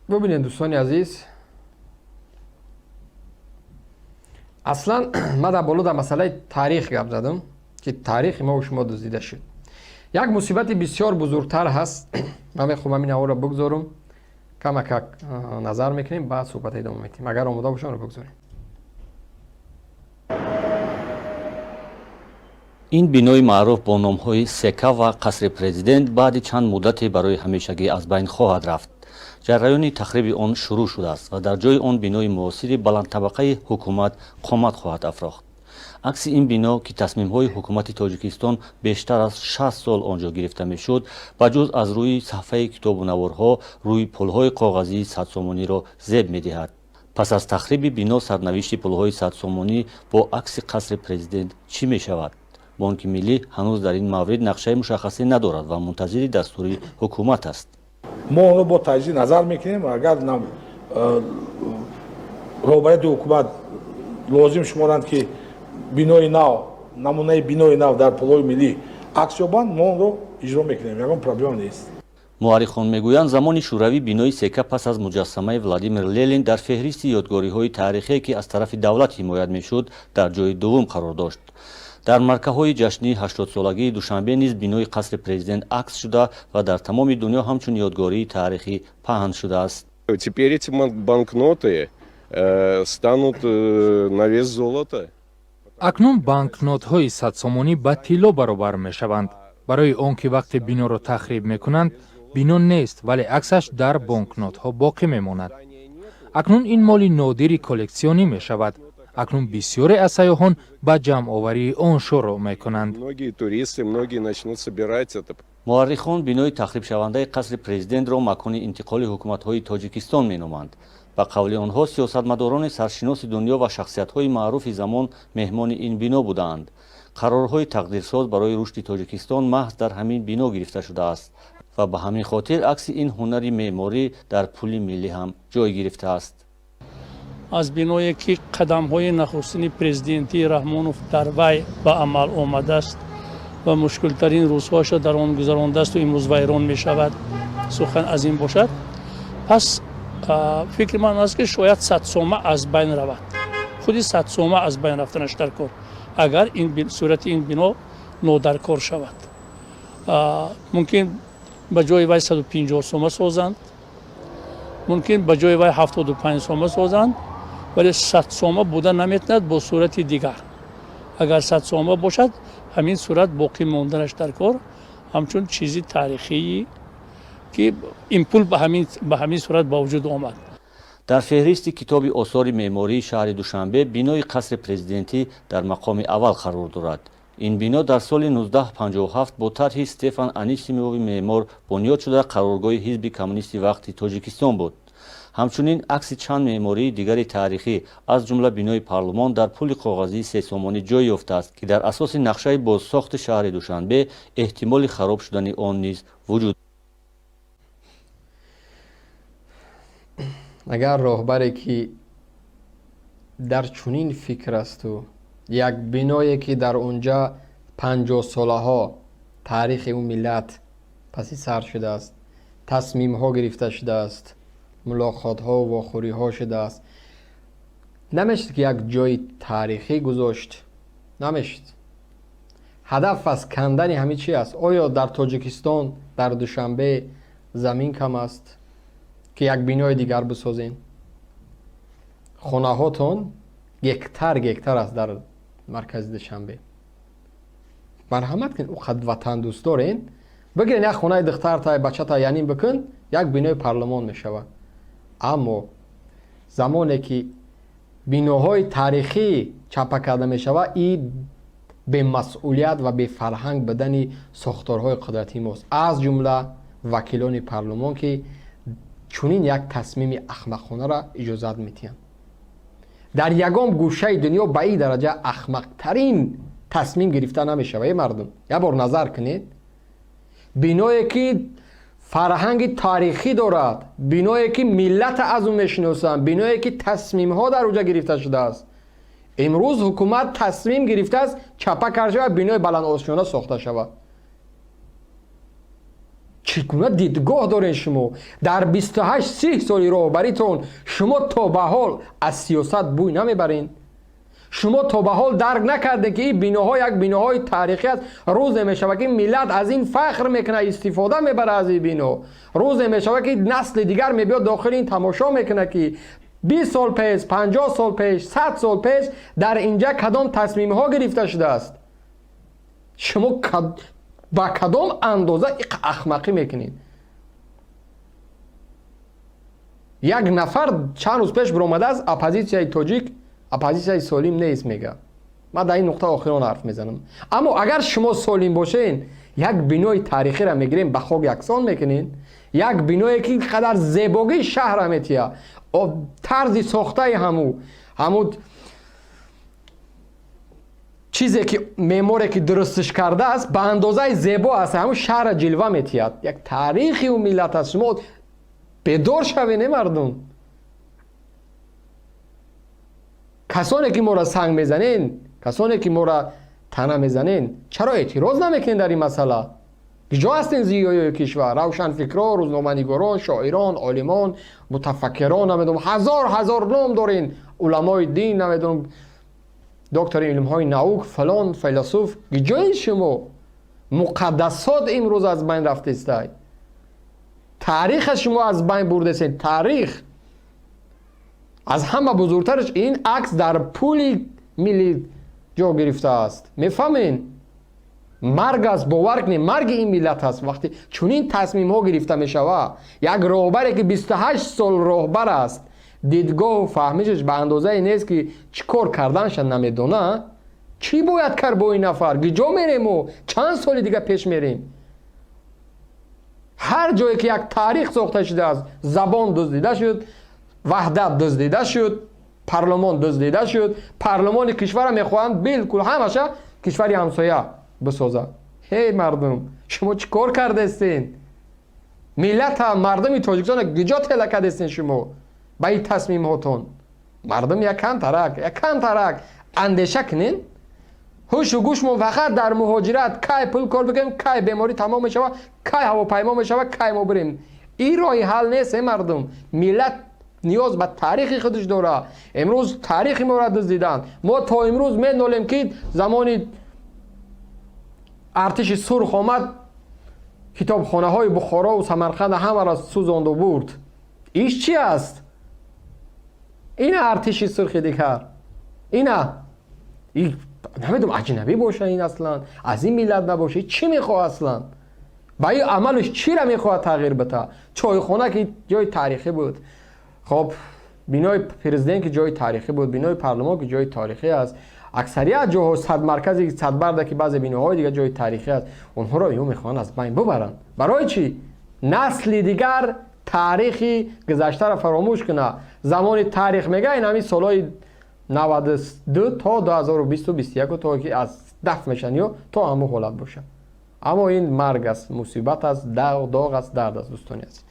Бубинед, дӯстони азиз, аслан ман дар боло дар масъалаи таърих гап задам, ки таърихи мо шумо дуздида шуд. Як мусибати бисёр бузургтар ҳаст. Ман мехоҳам ин аворо бигзорам, камакак назар мекунем, баъд суҳбата идома медиҳем. Агар омода бошам, бигзорем. Ин бинои маъруф бо номҳои Сека ва қасри президент баъди чанд муддате барои ҳамешагӣ аз байн хоҳад рафт. Ҷараёни тахриби он шурӯъ шудааст ва дар ҷои он бинои муосири баландтабақаи ҳукумат қомат хоҳад афрохт. Акси ин бино, ки тасмимҳои ҳукумати Тоҷикистон бештар аз 60 сол он ҷо гирифта мешуд, ба ҷуз аз рӯи саҳфаи китобу наворҳо рӯи пулҳои коғазии садсомониро зеб медиҳад. Пас аз тахриби бино сарнавишти пулҳои садсомонӣ бо акси қасри президент чӣ мешавад? Бонки миллӣ ҳанӯз дар ин маврид нақшаи мушаххасе надорад ва мунтазири дастури ҳукумат аст. Мо онро бо таҷдид назар мекунем. Агар роҳбарияти ҳукумат лозим шуморанд, ки бинои нав, намунаи бинои нав дар пулҳои миллӣ акс ёбанд, мо онро иҷро мекунем, ягон проблема нест. Муаррихон мегӯянд, замони шӯравӣ бинои Сека пас аз муҷассамаи Владимир Ленин дар феҳристи ёдгориҳои таърихие, ки аз тарафи давлат ҳимоят мешуд, дар ҷои дуввум қарор дошт. Дар маркаҳои ҷашнии 80-солагии Душанбе низ бинои қасри президент акс шуда ва дар тамоми дунё ҳамчун ёдгории таърихӣ паҳн шудааст. Теперь эти банкноты станут на вес золота. Акнун банкнотҳои садсомонӣ ба тилло баробар мешаванд, барои он ки вақте биноро тахриб мекунанд, бино нест, вале аксаш дар бонкнотҳо боқӣ мемонад. Акнун ин моли нодири коллексионӣ мешавад. Акнун бисёре аз сайёҳон ба ҷамъоварии он шурӯъ мекунанд. Многие туристы, многие начнут собирать это. Муаррихон бинои тахрибшавандаи қасри президентро макони интиқоли ҳукуматҳои Тоҷикистон меноманд. Ба қавли онҳо, сиёсатмадорони саршиноси дунё ва шахсиятҳои маъруфи замон меҳмони ин бино будаанд. Қарорҳои тақдирсоз барои рушди Тоҷикистон маҳз дар ҳамин бино гирифта шудааст ва ба ҳамин хотир акси ин ҳунари меъморӣ дар пули миллӣ ҳам ҷой гирифтааст. Аз биное, ки қадамҳои нахустини президентии Раҳмонов дар вай ба амал омадааст ва мушкилтарин рӯзҳоашро дар он гузарондаасту имрӯз вайрон мешавад, сухан аз ин бошад, пас фикри ман аст, ки шояд садсома аз байн равад. Худи садсома аз байн рафтанаш дар кор, агар сурати ин бино нодаркор шавад, мумкин ба ҷои вай 150 сома созанд, мумкин ба ҷои вай 75 сома созанд, вале садсома буда наметавонад бо сурати дигар. Агар садсома бошад, ҳамин сурат боқӣ монданаш дар кор, ҳамчун чизи таърихии, ки ин пул ба ҳамин сурат ба вуҷуд омад. Дар феҳристи китоби осори меъмории шаҳри Душанбе бинои қасри президентӣ дар мақоми аввал қарор дорад. Ин бино дар соли 1957 бо тарҳи Стефан Анисимови меъмор бунёд шуда, қароргоҳи ҳизби коммунисти вақти Тоҷикистон буд. Ҳамчунин акси чанд меъмории дигари таърихӣ, аз ҷумла бинои парлумон, дар пули коғазии сесомонӣ ҷой ёфтааст, ки дар асоси нақшаи бозсохти шаҳри Душанбе эҳтимоли хароб шудани он низ вуҷуд. Агар роҳбаре, ки дар чунин фикр асту як биное, ки дар онҷа 50-солаҳо таърихи ӯ миллат паси сар шудааст, тасмимҳо гирифта шудааст, мулоқотҳо, вохӯриҳо шудааст, намешуд ки як ҷои таърихӣ гузошт, намешуд. Ҳадаф аз кандани ҳамин чи аст? Оё дар Тоҷикистон, дар Душанбе замин кам аст, ки як бинои дигар бисозем? Хонаҳотон гектар гектар аст дар маркази Душанбе. Марҳамат кун, ӯ қад ватандӯст дорен, бигирен, як хонаи духтарта, бачата янин бикун, як бинои парлумон мешавад. Аммо замоне ки биноҳои таърихӣ чапа карда мешавад, и бемасъулият ва бефарҳанг будани сохторҳои қудратии мост, аз ҷумла вакилони парлумон, ки чунин як тасмими ахмақонаро иҷозат медиҳанд. Дар ягон гӯшаи дунё ба ин дараҷа ахмақтарин тасмим гирифта намешавад. Е мардум, як бор назар кунед: биное, ки фарҳанги таърихӣ дорад, биное, ки миллата аз ӯ мешиносанд, биное, ки тасмимҳо дар уҷа гирифта шудааст, имрӯз ҳукумат тасмим гирифтааст, чапа кард шавад, бинои баландошёна сохта шавад. Чӣ гуна дидгоҳ дорен шумо? Дар 28-30 соли роҳбаритон шумо то ба ҳол аз сиёсат бӯй намебарен? Шумо то ба ҳол дарк накардед, ки ин биноҳо як биноҳои таърихӣ аст? Рӯзе мешавад, ки миллат аз ин фахр мекунад, истифода мебарад аз ин бино. Рӯзе мешавад, ки насли дигар мебиёд, дохили ин тамошо мекунад, ки 20 сол пеш, 50 сол пеш, 100 сол пеш дар инҷа кадом тасмимҳо гирифта шудааст. Шумо ба кадом андоза иқ ахмақӣ мекунед? Як нафар чанд рӯз пеш биромадааст, оппозитсияи тоҷик оппозитсияи солим нест, мега. Ман дар ин нуқта охирон ҳарф мезанам. Аммо агар шумо солим бошен, як бинои таърихиро мегирем, ба хок яксон мекунед, як биное ки қадар зебогии шаҳрра метиҳад, тарзи сохтаи ҳаму чизе ки меъморе ки дурустиш кардааст, ба андозаи зебо аст, ҳамун шаҳрра ҷилва метиҳад, як таърихи ӯ миллат аст. Шумо бедор шавед, не мардум. Касоне ки моро санг мезанен, касоне ки моро тана мезанен, чаро эътироз намекунед дар ин масъала? Куҷо ҳастен зиёиёи кишвар, равшанфикрон, рӯзноманигорон, шоирон, олимон, мутафаккирон? Намедонам, ҳазор ҳазор ном дорен, уламои дин, намедонам, доктори илмҳои наук, фалон файласуф. Куҷои шумо? Муқаддасот имрӯз аз байн рафтестай. Таъриха шумо аз байн бурдесед. Таърих аз ҳама бузургтараш ин акс дар пули миллӣ ҷо гирифтааст. Мефаҳмед, марг аст, бовар кунед, марги ин миллат аст, вақте чунин тасмимҳо гирифта мешавад. Як роҳбаре ки 28 сол роҳбар аст, дидгоҳу фаҳмишаш ба андозае нест, ки чӣ кор карданша намедона. Чӣ бояд кард бо ин нафар? Куҷо мерему? Чанд соли дига пеш мерем? Ҳар ҷое ки як таърих сохта шудааст, забон дуздида шуд, ваҳдат дуздида шуд, парлумон дуздида шуд. Парлумони кишварро мехоҳанд билкул ҳамаша кишвари ҳамсоя бисозад. Ҳей, мардум, шумо чӣ кор кардестен? Миллата, мардуми Тоҷикистона куҷо тела кардестен шумо ба ин тасмимҳотон? Мардум, якамтарак, якамтарак андеша кунен. Ҳушу гӯшмон фақат дар муҳоҷират: кай пул кор бикунем, кай беморӣ тамом мешавад, кай ҳавопаймо мешавад, кай мо бирем. Ин роҳи ҳал нест, э мардум. Миллат ниёз ба таърихи худаш дорад. Имрӯз таърихи моро дуздиданд. Мо то имрӯз менолем, ки замони артиши сурх омад, китобхонаҳои Бухорову Самарқанда ҳамаро сӯзонду бурд. Иш чи аст? Ина артиши сурхи дигар, ина намедонам, аҷнабӣ боша, ин аслан аз ин миллат набоша. Чӣ мехоҳад аслан? Ба ин амалаш чира мехоҳад тағйир бита? Чойхона ки ҷои таърихӣ буд, хоб, бинои президент ки ҷои таърихӣ буд, бинои парлумон ки ҷои таърихӣ аст, аксарият ҷоҳо, садмаркази садбарда ки баъзе биноҳои дигар ҷои таърихӣ аст, онҳоро ё мехоҳанд аз байн бубаранд. Барои чӣ? Насли дигар таърихи гузаштаро фаромӯш кунад. Замони таърих мега, ин ҳамин солҳои 92 то 2020, 21, то ки аз дафт мешаванд ё то ҳамон ҳолат бошад. Аммо ин марг аст, мусибат аст, доғ аст, дард аст, дӯстони азиз.